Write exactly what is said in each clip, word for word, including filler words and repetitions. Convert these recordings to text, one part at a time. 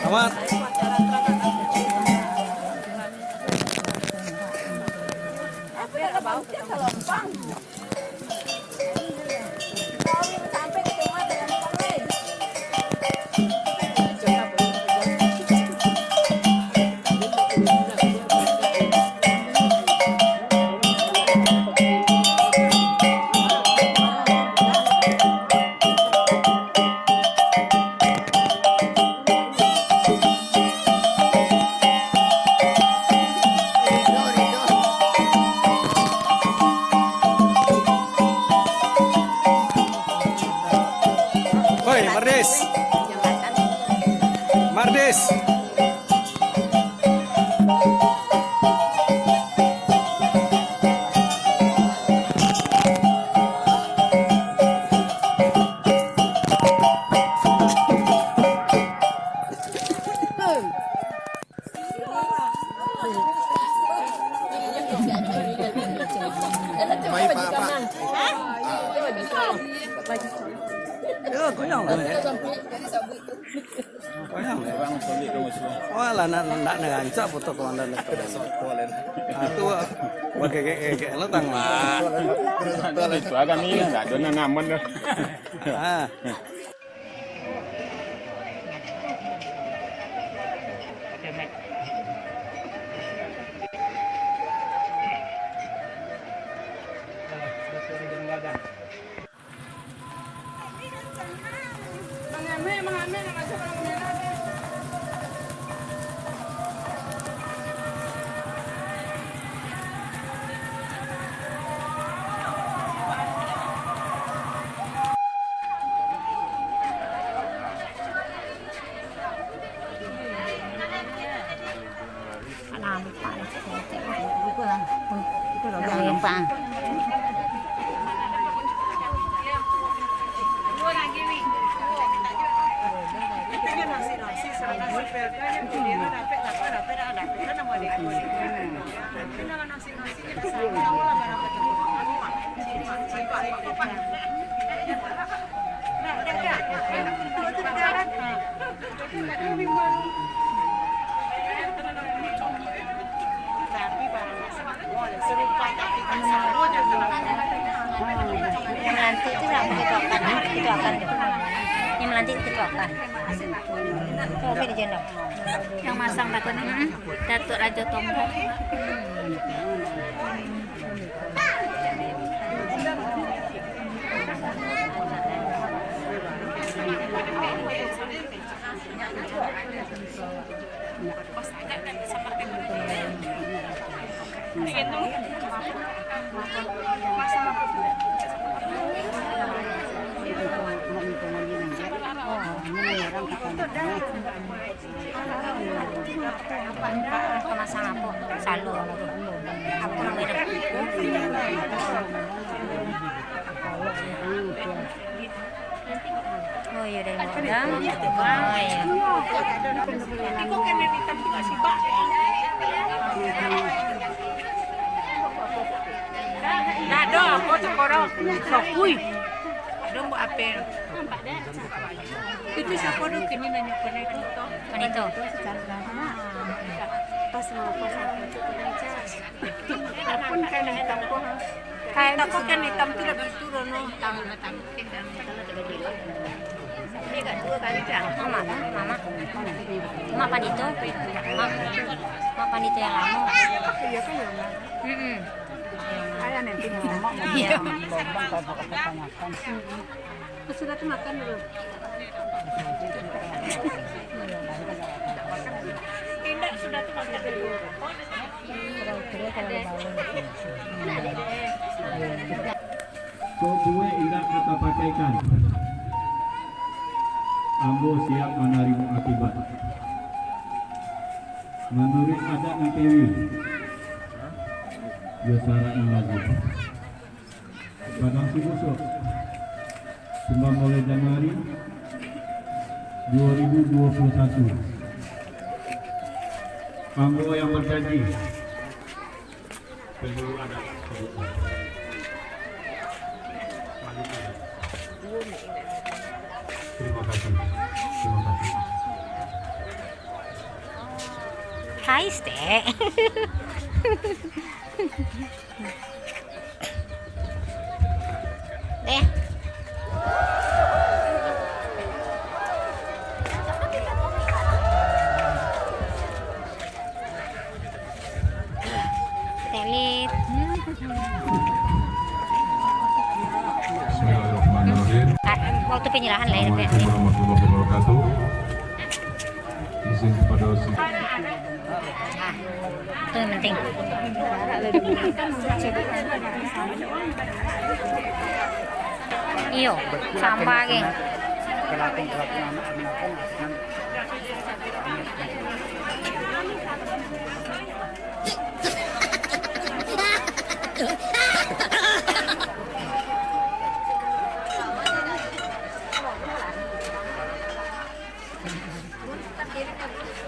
Amat. Oi, Mardis. Mardis. Baik, Pak, Pak. Yo, goyang lah, eh. Goyang lah. Wah, lah, nak, nak, nak rancak foto komandan itu. Ah, tu, wah, gegek-gegek lo tang lah. Itu agak ni, nggak ada nak ngamen dah. Ah. Nampak lah. Itu lah. Itu lah. Nampak. Yang melantik tu lah, kita akan. Yang melantik kita akan. Coba di jendela. Yang masang takut ni, Datuk Raja Tongkong. Pamasang apo? Salur. Apo namo itu? Oh, iyo, dari Padang. Oh, iyo. Nah, ado apo cakoro? Sakui. Ado buat apo? Itu siapa tu kini nanya pada itu tu? Pada itu. Pas mau pas. Apun kain hitam ko, ha? Kain hitam ko kan hitam tu dah bitu dah, no. Hitam, hitam. Ini kat dua kali dah. Mama, mama. Mak pandito. Mak, mak pandito yang lama. Iya kan, ya, Mak? Mm-mm. Ayah nanti mama. Iya. Sudah tu makan dulu. Indak, sudah tu makan dulu. Kok buek indak ka tapakaikan? Ambo siap manarimo akibat. Manuruik adat nan kewi, jo syarat nan wajib. Padang Sibusuak, sumbang mulai Januari dua ribu dua puluh satu. Ambo yang berjanji. Terima kasih. Terima kasih. Hai, Stek. Eh. Telit. Bismillahirrahmanirrahim. Ah, waktu penyerahan lah, ya, Assalamualaikum warahmatullahi wabarakatuh. Izin kepada si- Ah, tu yang penting. Iyo, sambah lagi.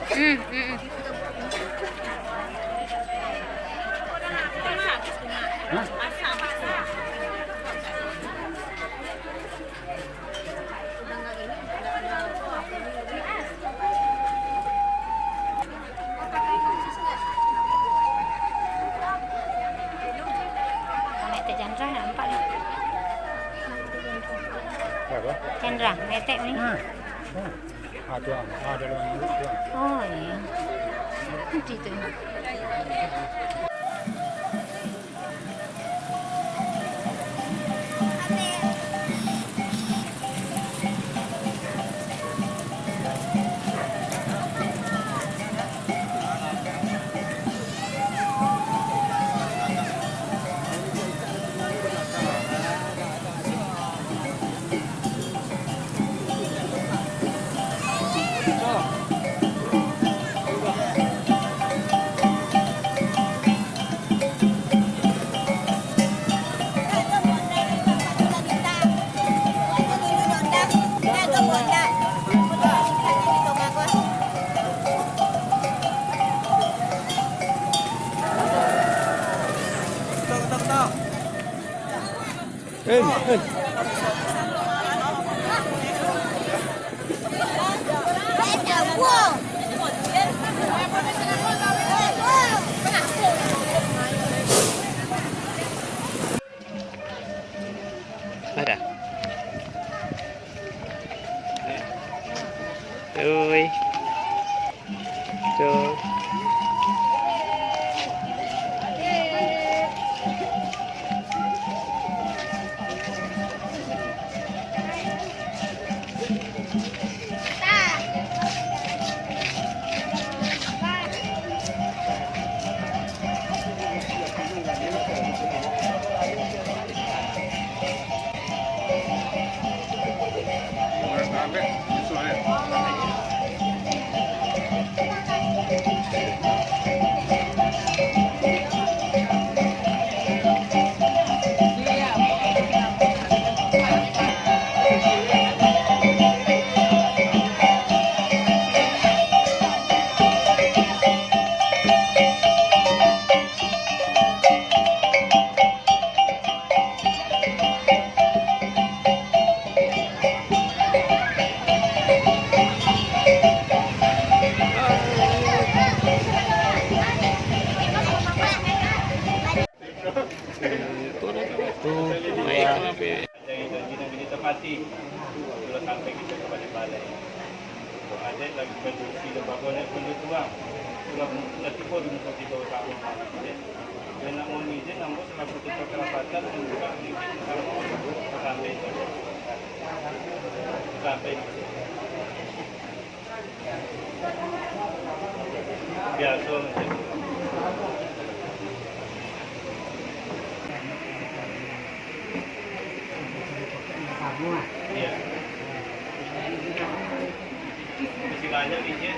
Hmm, hmm, hmm. Mek Tek Chandra nampak ni. Apa? Chandra, Mek Tek ni. Ah, ah. Ah, tu, ah. Ah, dalam ni, tu, ah. Oh, iya. Nanti tu. Eh, eh. Ada. Oi. Tuh. Janji-janji nan ka ditepati, sudah sampai kito ka baleh-baleh. Adaik lagi badusi lembago naik pun dituang. Sudah, sudah tibo di muko kito ka Allah Taala. Dan nak mohon izin, ambo selaku ketua kerapatan membuka sedikit sampai sampai. Biaso macam tu. Iya. Banyak izin.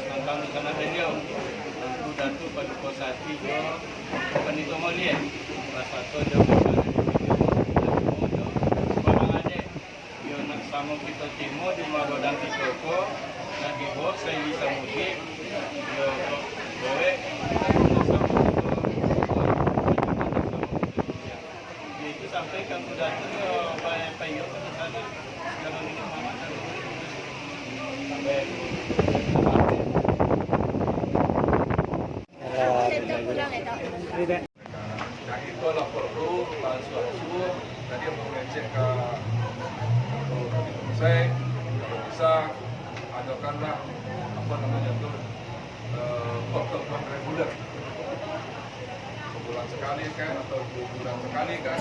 Tantang dunsanak baliau, Angku Datuak Paduko Sati jo Pandito Mauliah, basato jo Bapak Datuak jo Bapak Datuak, iyo nak samo kito timo di rumah gadang kito ko, nak dibaok saili samudik, iyo kok bawek, nak samo kito, nak samo kito. Iyo itu sampai ka Angku Datuak, iyo, pa-, paiyo ka sana. Kalau di rumah makan. Sampai. Dari itu lapor tu, langsung-langsung, tadi mengecek ke Polsek, kalau bisa, adakanlah, apa namanya tu, eh, pertemuan reguler. Sebulan sekali kan, atau dua bulan sekali kan.